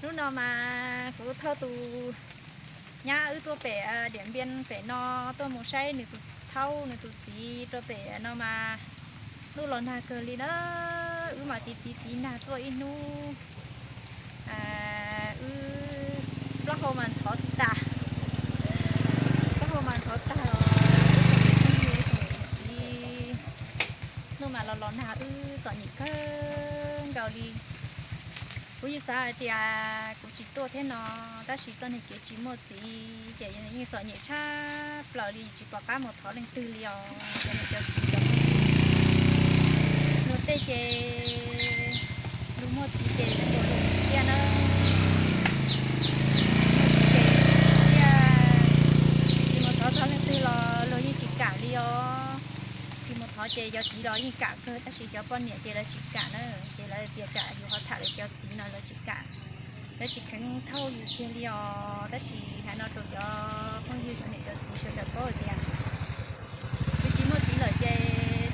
Hnub no mas kuv thauj tus nyab wb tuaj pem Diam Npia pem no tuaj mus saib nws tus thaub nws tus txiv rau pem no mas ntuj los nag kawg li na. Wb mas tiv tiv tiv nag tuaj ib hnub, wb plaub hau mas ntxhov tas, plaub hau mas ntxhov tag os. Ib, hnub mas los los nag wb txom nyem kawg nkaus li. Kuv yeej xav hais tias kuv tsis tuaj thiab no, tab sis txoj niag kev tsis muaj txiv ces yeej txom nyem tshaj plaws li, tsis pom qab mus thov leej twg li os. Ces niam cov txiv cov luag tej ces luag muaj txiv ces luag tiag na, muaj txiv ces tiag, tsis mus thov thov leej twg los luag yeej tsis kam li os. Tsis mus thov ces cov txiv los yeej kam kawg, tab sis cov poj niam ces lawv tsis kam na, ces lawv tias tsam yus ho tham lawv cov txiv no lawv tsis kam. Lawv tsis kheev thauj yus kiag li os, tab sis hais no rau cov phooj ywg cov niam cov txiv sawv daws paub tias yus tsis muaj txiv lawm ces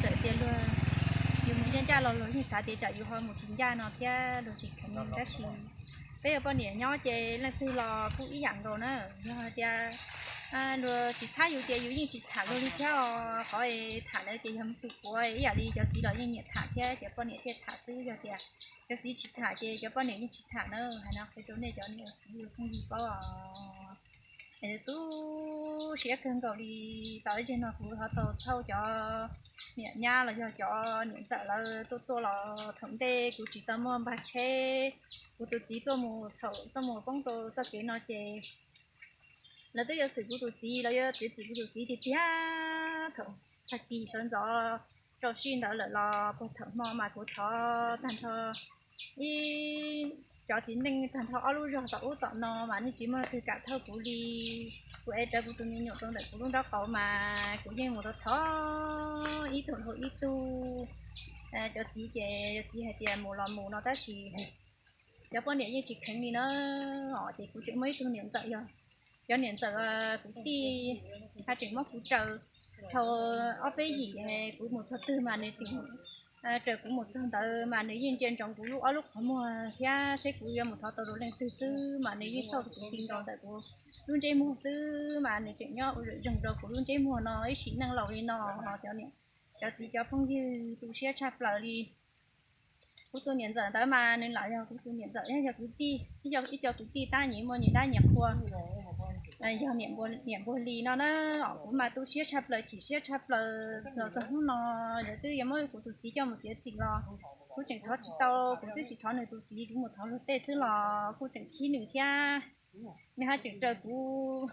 txawm tias luag, yus mus ncaj ncaj los luag yeej xav tias tsam yus ho mus tsis ncaj no thiab luag tsis kheev, tab sis peb yog poj niam nyob ces leej twg los kuj ib yam nkaus na. Yog hais tias luag tsis thab yus ces yus yeej tsis tham luag li thiab os. Qhov tham lawv ces yog tus puav ib yam li cov txiv los yeej nyiam tham thiab cov poj niam thiaj tham xwb. Yog tias cov txiv tsis tham ces cov poj niam yeej tsis tham na. Hais no qhia rau nej cov niam txiv phooj ywg paub os. Tu siab kawg nkaus li, tau ib zaug no kuv ho tau thauj cov niam nyab los yog cov niam ntxawm lawv tuaj tuaj los thaum ntej kuv tsis tau muaj npag tsheb, kuv tus txiv tuaj mus txhaum tuaj mus poob rau txoj kev no ces lawv twb yuav xwm kuv tus txiv, lawv yuav txiav txim kuv tus txiv tiag tiag. Thaum tag kis sawv ntxov rau sij ntawd lawm los puag thaum hmo mas kuv thov tag nrho ib cov txiv neej tag nrho ob lub zog tom ub tom no mas nej tsis muaj leej twg kam thauj kuv li. Kuv ev rawv kuv tus me nyuam rau ntawm kuv lub nraub qaum mas kuv yeej mus rau thov ib tug dhau ib tug. Cov txiv ces cov txiv hais tias mus los mus no tab sis cov poj niam yeej tsis kheev li na. Ces kuv tseem muaj ib tug niam ntxawm, yog cov niam ntxawm kuv tij haj tseem muab kuv raws dhau ob peb yim, kuv mus txog twg mas nws tseem raws kuv mus txog ntawd mas nws yeej ntsia ntsoov kuv lub ob lub qhov muag thiab seb kuv yuav mus thov tau rau leej twg xwb mas nws yeej xauj kuv ti nkaus ntawm kuv lub ntsej muag xwb mas nws tseem nyob ua zoo rau kuv lub ntsej muag no ib sim neej laus li no. Cov niam cov txiv cov phooj ywg tu siab tshaj plaws li. Kuv tus niam ntxawm ntawd mas nws lam yog kuv tus niam ntxawm, yog kuv tij, ib co kuv tij tab nyias muaj nyias dab nyias qhua, yog niam npuag li no na. Kuv mas tu siab tshaj plaws chim siab tshaj plaws los txog hnub no, lawv twb yuav muab kuv tus txiv coj mus txiav txim los kuv tseem thov tsis tau, kuv twb tsis thov nws tus txiv, kuv mus thov luag tej xwb los kuj tseem khib nws thiab. Nws haj tseem raws kuv,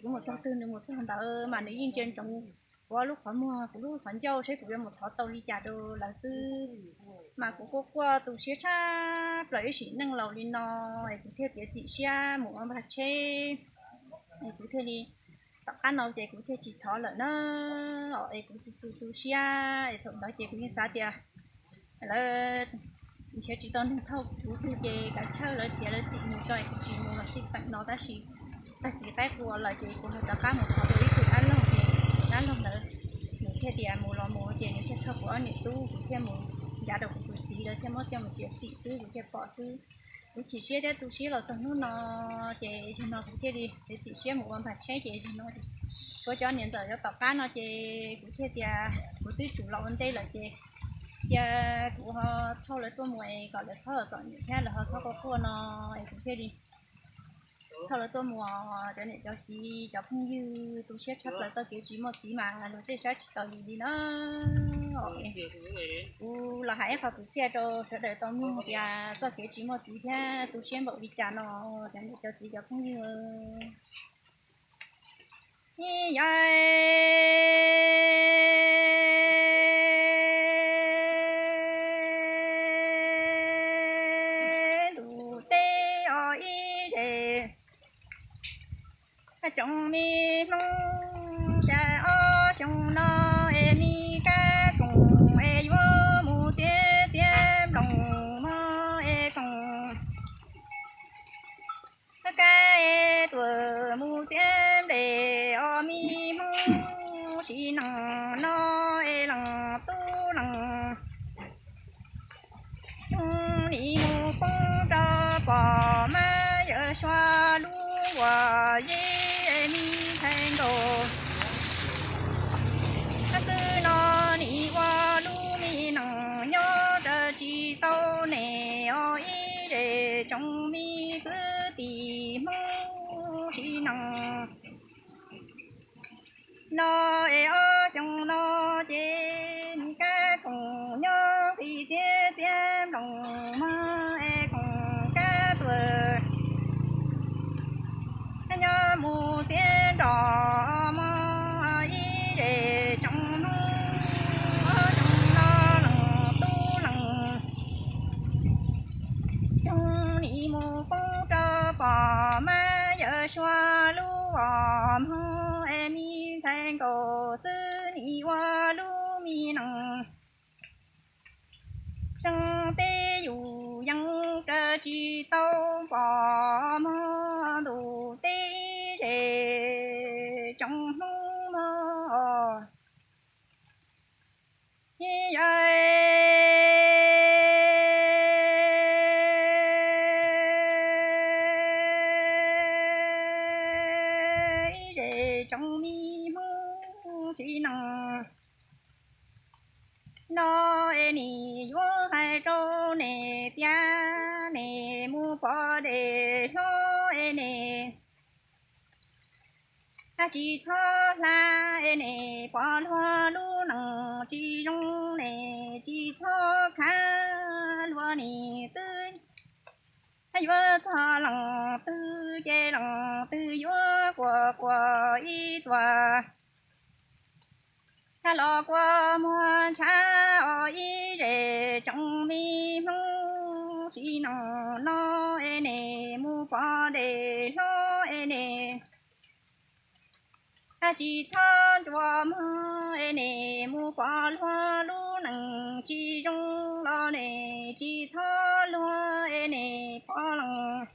kuv mus txog twg nws mus txog ntawd mas nws yeej ntsia ntsoov kuv ob lub qhov muag kuv lub qhov ncauj seb kuv yuav mus thov tau li cas rau lawv xwb. Mas kuv quaj quaj tu siab tshaj plaws ib sim neej laus li no es kuv thiaj txiav txim siab mus ua npag tsheb es kuv thiaj li, tom qab no ces kuv thiaj tsis thov lawm na. Es kuv tu tu siab es thaum ntawd ces kuv yeej xav tias lawv nrhiav tsis tau neeg thauj kuv twg ces kav tsij lawv txiav lawv txim mus tso es kuv tsis mus los xij peem no tab sis tag kis qaib qua lawm ces kuv ho rov qab mus thov rau ib tug dab laug ces tus dab laug ntawd nws thiaj tias mus los mus ces nws thiaj thauj kuv ob niam tub kuv thiaj mus ncav rau kuv tus txiv lawv thiaj muab coj mus txiav txim xwb kuv thiaj pom xwb. Kuv chim siab thiab tu siab los txog hnub no ces zaum no kuv thiaj li txiav txim siab mus ua npag tsheb ces zaum no kuv cov niam ntxawm yuav tom qab no ces kuv thiaj tias kuv twb tsum los ua ntej lawm ces cia kuv ho thauj lawv tuaj mus es kom lawv txhob txom nyem thiab lawv ho txhob quaj quaj no es kuv thiaj li thauj lawv tuaj mus. Cov niam cov txiv cov phooj ywg tu siab tshaj plaws txoj kev tsis muaj txiv mas luag tej saib tsis taus yus li na. Kuv los hais ib qho kwv txhiaj rau sawv daws tau mloog tias txoj kev tsis muaj txiv thiab tu siab npaum li cas no, cov niam cov txiv cov phooj ywg. Yog ntuj teb os ib zes, tsoom me Hmoob cas ob xyoo no es me kab koom es yuav mus txiav txiav nploos mog es koom kab es tuam mus txiav nplej os me Hmoob, sim neej no es leej tub leej xyoo li mus poob rau pom mas quas zeb me ntxhais nkaus. Tab xwb no nim ua lub me nees nyob raws tsis tau ne, ib zej tsoom me kwv tij Hmoob sib nees. No es ob xyoo no ces kab koom nyob nqis txiab txiab nploos mog es koom kab tuag nyob mus txiab nroj mog, ib zej tsoom Hmoob ob xyoo no leej tub leej xyoo nim mus poob rau pom mab yawm suav lub os mog es me ntxhais nkaus xwb nim ua lub me nees. Seeb teb yus yeej raws tsis tau pom mog ntuj teb zej tsoom Hmoob mog. Yog ib zej tsoom me Hmoob sib nees no es nim yuav hais rau nej tias nej mus pom dej hlob es nej tsis txhob hla es nej pom luag lub neej tsis zoo, nej tsis txhob khav luag, nej twb yuav txog leej twg ces leej twg yuav quas quas ib tuas los kua muag ntshav os. Ib zej tsoom me Hmoob sib nees no es nej mus pom dej hlob es nej tsis txhob ntsuas mog es nej mus pom luag lub neej tsis zoo los nej tsis txhob luag es nej pom leej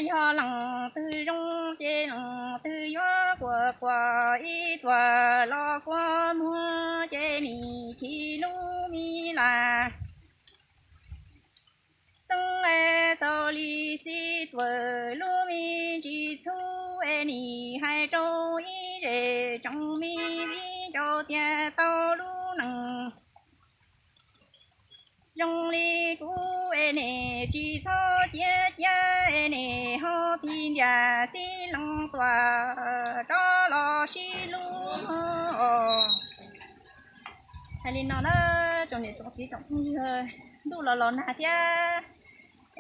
yog leej twg zoo ces leej twg yuav quas quas ib tuas los kua muag ces nej chim lub me laj xeeb xaus li xib tuam lub me ntsis txhub es nej hais rau ib zej tsoom me viv ncaus tias tau lub neej zoo li kuv es nej tsis txhob ciav ciav es nej ho tig ntiag xib leej tuam rov los sib hlub os. Hais li no na, tsoom niam tsoom txiv tsoom phooj ywg, ntuj los los nag thiab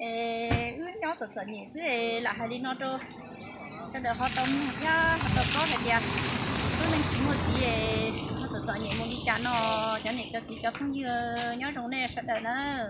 es wb nyob txom txom nyem xwb es lam hais li no rau sawv daws ho tau mloog thiab ho tau paub hais tias lub neej tsis muaj txiv es ho txom txom nyem mus li cas no. Cov niam cov txiv cov phooj ywg, nyob zoo nej sawv daws nawb.